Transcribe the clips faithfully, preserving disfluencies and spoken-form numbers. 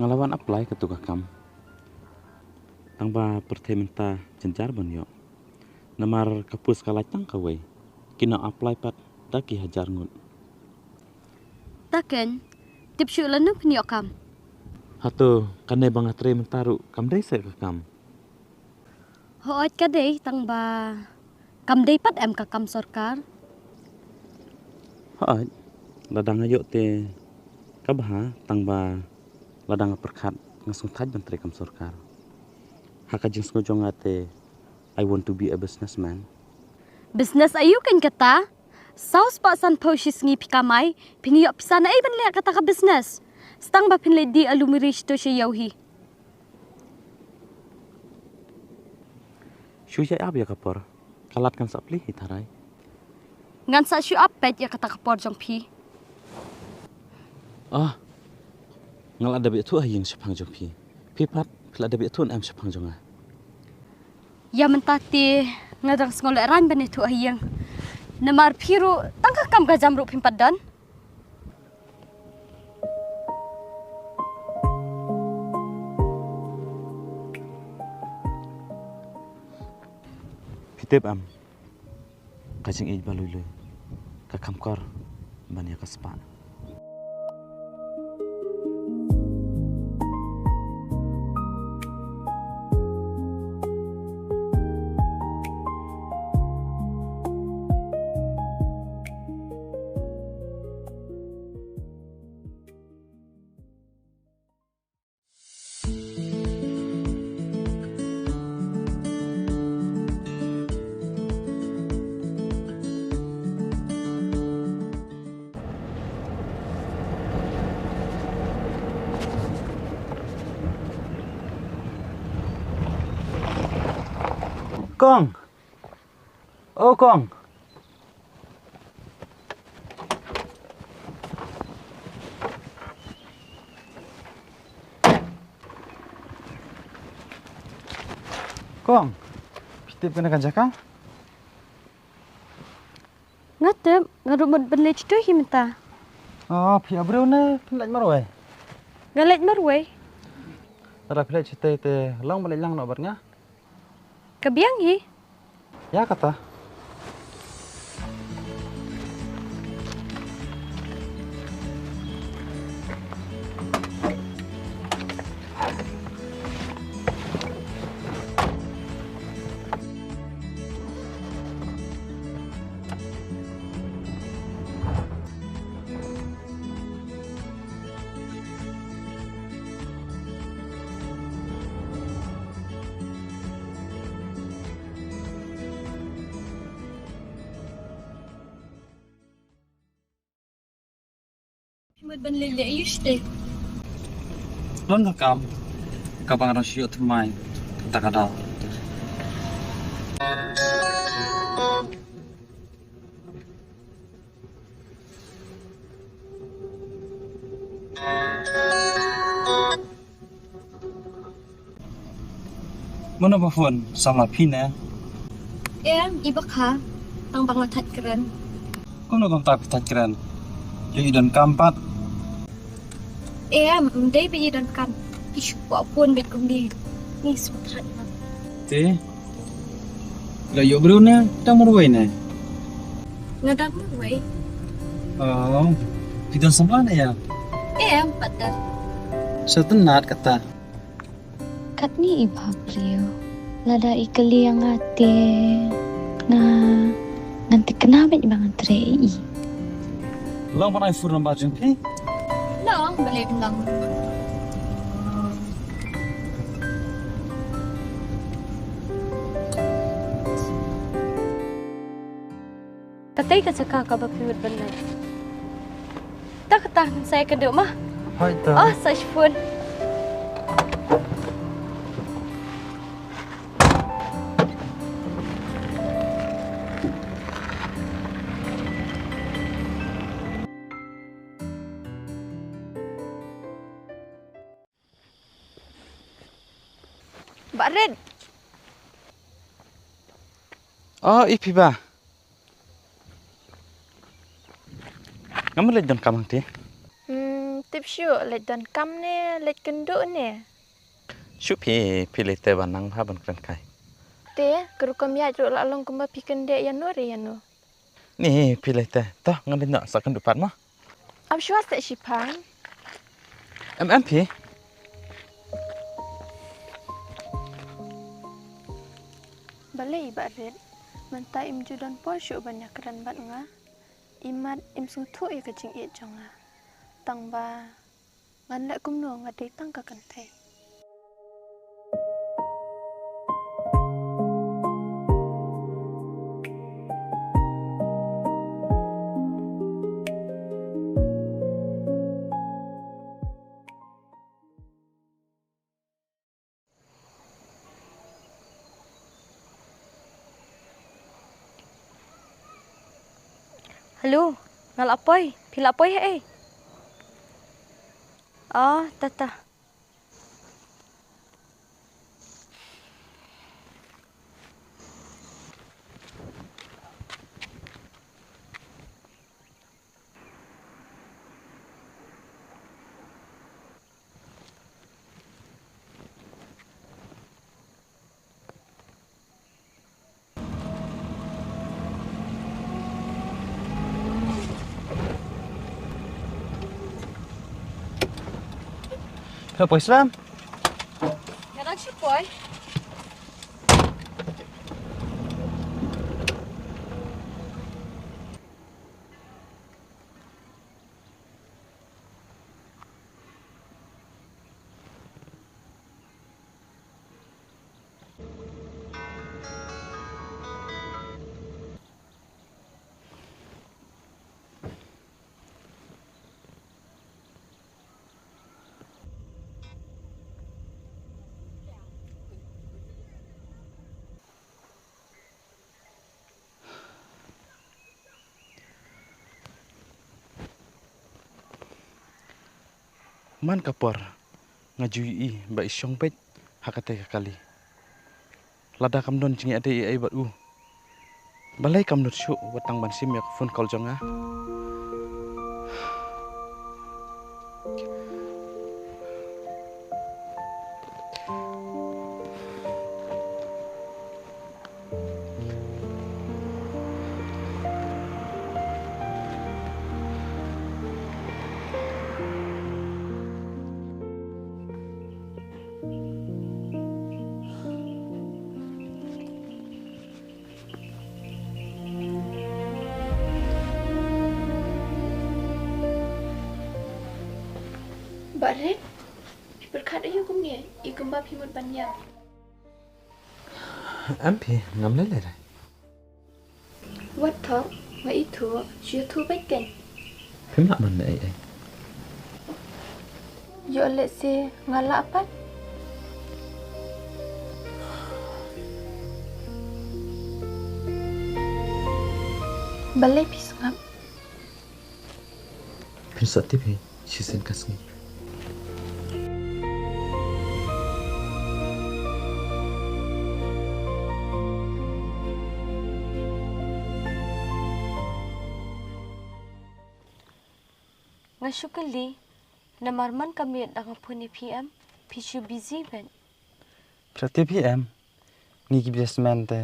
Nga la wan apply katu ka kam. Tang ba pyrthei mynta jynjar ban ïoh. Namar ka post ka lait tang kawei. Ki nang apply pat da ki hajar ngut. Ta ken, tip shuh lano phin ïoh kam. Hato, kane ba nga trei mynta ruh kam dei seh ka kam. Hooid ka dei, tang ba kam dei pat em ka kam sorkar. Hooid, lada nga ïoh te ka bha, tang ba lada nga pyrkhat nga sngewthait ban trei kam sorkar. Ha ka jingsngew jong nga te, I want to be a businessman. Business aïu ken kata? Saw spah san phew shi sngi phi kamai, phin ïoh pisa naei ban leh kata ka business? Stang ba phin leit die alumiri shito sha ïew hi. Shu ïa ap ïa ka por. Ka lad kan sa plie hi tharai. Ngan sa shu ap peit ïa kata ka por jong phi. Ah. Nga la dep ïathuh ha ïing shaphang jong phi. Phi pat, phi la dep ïathuh em shaphang jong nga? Ïa mynta te nga dang sngew lehraiñ ban ïathuh ha ïing. Namar phi ruh tang ka kam ka jam ruh phim pat don. Phi tip em, ka jingïeit ba lui lui ka kham kor ban ïa ka spah. Kong. O Kong. Kong, phi tip kane ka jaka? Nga tip, nga ruh mut ban leit shatei hi mynta. Oh, phi ïa briew ne phin leit marwei? Nga leit marwei. Lada phi leit shatei te long ba leit lang noh bad nga. Ka biang hi. Ïa kata. Mut ban leh leh ïa u shatei. Don ka kam kaba nga dang shu ïoh thymmai kata ka daw. Mano ba phone, samla phi ne? Em, i ba kha, tang ba nga thait kren. Kumno kumta phi thait kren? Ïa i donkam pat. Em, ym dei ba i donkam. I shu kwah phone beit kumne. Ni shu thait na. Te? La ïoh briew ne, dang marwei ne? Nga dang marwei. Oh, phi don samla ne ïa? Em, pat don. Sa tynnat kata. Katne i ba briew. Lada i kylli ïa nga te nga ngan thikna beit ba ngan trei ïa i. Long ban ai phone number jong phi? Long, balei long. Katei ka jaka kaba phi mut ban leit. Ta kata ngan sa ïakynduh ma. Hooid ta. Oh, sa shi phone. Bah Red. Oh, i phi bah. Ngam leit donkam hangtei. Hmm, Tip shuh, leit don kam ne, leit kynduh ne? Shu phi, phi leit te ban nang bha ban kren kai. Te, ka rukom ïaid ruh la long kumba phi kyndeh ïa no re ïa no. Ni, phi leit te. To, ngan leit noh sa kynduh pat mo. Am shuwa sa shiphang. Em em phi. Balei Bah Rit, mynta im ju don por shuh ban ïakren bad nga. Imat im sngewthuh ïa ka jingïeit jong nga. Tang ba ngan leh kumno, nga dei tang ka kynthei. Hello, nga la poi, phi la poi hei? Oh, tata. Hello, poi Islam. Nga dang shu poi. Man ka por nga ju ïohi ba i shong beit ha katei ka kali. Lada kam don jingïadei ei ei bad u, balei kam nud shuh wat tang ban shim ïa ka phone call jong nga? Bah Rit, phi pyrkhat aïu kumne, i kumba phi mut ban ïam? Em phi, ngam lei lei re. Wat thok, nga ithuh, shu ïathuh beit kein. Phim lah ban leh ei ei. Ïoh lehse nga lah pat. Balei phi sngap? Phin sa tip hi shisien ka sngi. Nga shu kylli namar man ka miet da nga phone ïa phi em, phi shu busy beit. Phi tip hi em, ngi ki businessman te,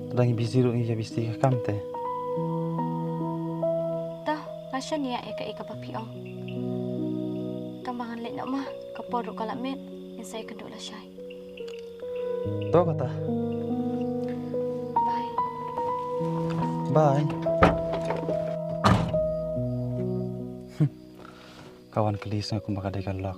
lada ngi busy ruh ngi ïa busy ka kam te. To, nga shaniah ïa kaei kaba phi ong. Tang ba ngan leit noh ma, ka por ruh ka la miet, ngin sa ïakynduh lashai. To kata. Bye. Bye. Ka wan kylli sngewbha kumba ka dei ka lok.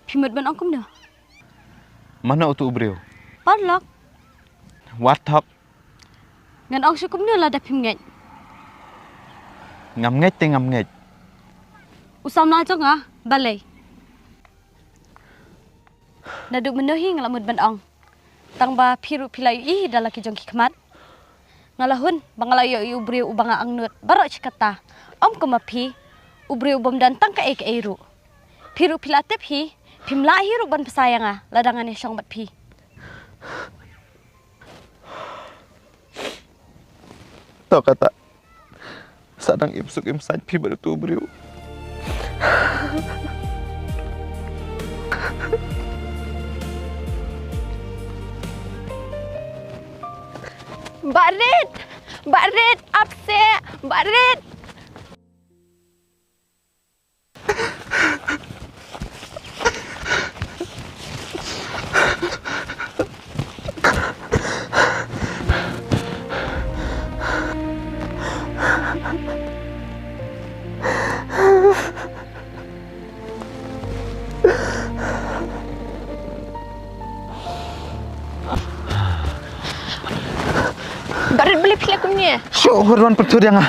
Phi mut ban ong kumno? Mano utu u briew? Paralok. Wat thok. Ngan ong shuh kumno lada phim ngeit? Ngam ngeit te ngam ngeit. U samla jong nga, balei? Naduh mynno hi nga la mut ban ong. Tang ba phi ruh phi la ïohi da la ki jong ki khmat. Nga la hun ba nga la ïohi u briew uba nga angnud baroh shi katta. Ym kum ma phi, u briew u bym don tang kaei kaei ruh. Phi ruh phi la tip hi, phim lah hi ruh ban bsa ïa nga lada ngan ïa shong bad phi. To kata. Sa dang im suk im saiñ phi bad utu u briew. Bah Rit! Bah Rit! Ap seh! Bah Rit! Bah Rit, balei phi leh kumne? Shuh, hur ban pynthut ïa nga.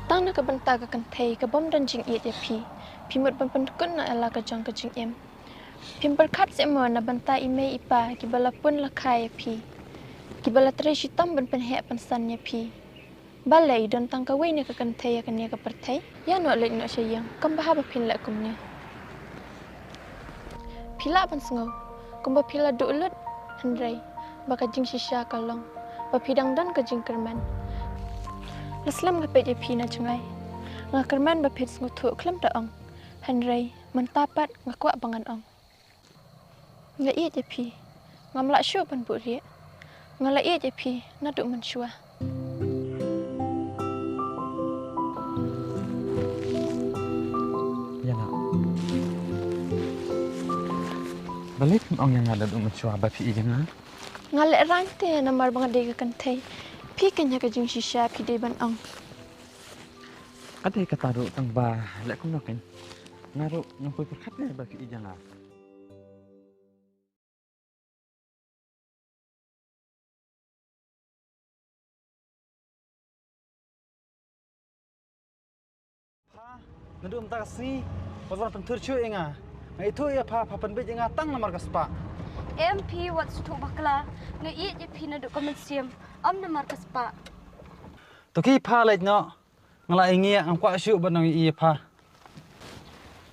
Tang na ka bynta ka kynthei ka bym don jingïeit ïa phi, phi mut ban pynkut noh ïa la ka jong ka jingim. Phim pyrkhat seh mo na bynta i mei i pa kiba la pun la kha ïa phi, kiba la trei shitom ban pynheh pynsan ïa phi. Balei don tang kawei ne ka kynthei ïa kane ka pyrthei? Ïa noh leit noh sha ïing, kam bha ba phin leh kumne. Phi lah ban sngew kumba phi la duh lut, hynrei ba ka jingshisha ka long ba phi dang don ka jingkyrmen. La slem nga peit ïa phi na jngai. Nga kyrmen ba phin sngewthuh khlem da ong, hynrei mynta pat nga kwah ba ngan ong. Nga ïeit ïa phi. Ngam lah shuh ban buhrieh. Nga la ïeit ïa phi naduh mynshuwa. Ïa nga. Balei phim ong ïa nga naduh mynshuwa ba phi ïeit ïa nga? Nga lehraiñ te namar ba nga dei ka kynthei. Phi keiñ ha ka jingshisha phi dei ban ong. Ka dei kata ruh tang ba leh kumno keiñ. Nga ruh ngam poi pyrkhat ne ba phi ïeit ïa nga. Pha, naduh mynta ka sngi, wat wan pynthut shuh ïa nga. Nga ithuh ïa pha, pha pynbeit ïa nga tang namar ka spah. Em phi, wat sngewthuh bakla. Nga ïeit ïa phi naduh ka mynsiem, ym namar ka spah. To khie pha leit noh. Nga la ïngiah, ngam kwah shuh ban ong ïa pha.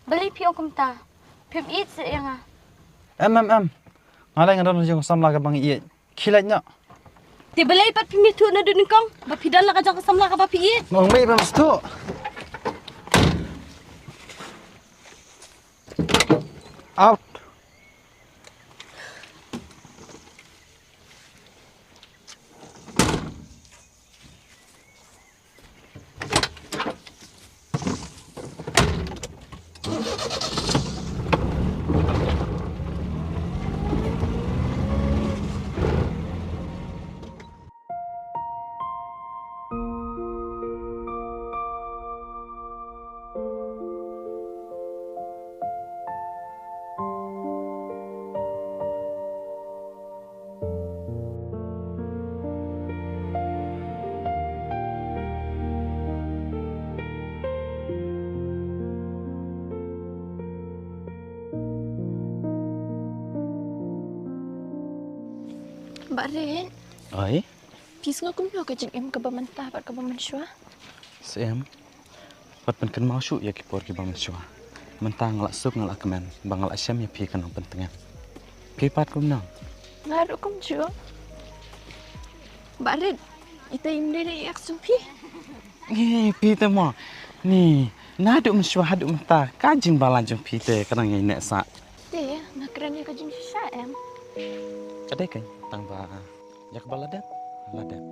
Balei phi ong kumta? Phim ïeit seh ïa nga? Em, em, em. Nga lei nga don la ka jong ka samla kaba nga ïeit. Khie leit noh. Te balei pat phim ïathuh naduh nyngkong ba phi don la ka jong ka samla kaba phi ïeit? Nga ong mei ba mesthuh. Out. Bah Rit. Oi. Phi sngew kumno ka jingim kaba mynta bad kaba mynshuwa? Siem. Wat pynkynmaw shuh ïa ki por kiba mynshuwa. Mynta nga la suk, nga la kmen ba nga la shem ïa phi ka nongpyntngen. Phi pat kumno? Nga ruh kumjuh. Bah Rit, ita im dei ïa ka jong phi. Ni phi te mo. Ni naduh mynshuwa haduh mynta ka jingbalan jong phi te ka dang ïai neh sah. Te nga kren ïa ka jingshisha em. Ka dei kein tang ba ïa kaba la dep la dep.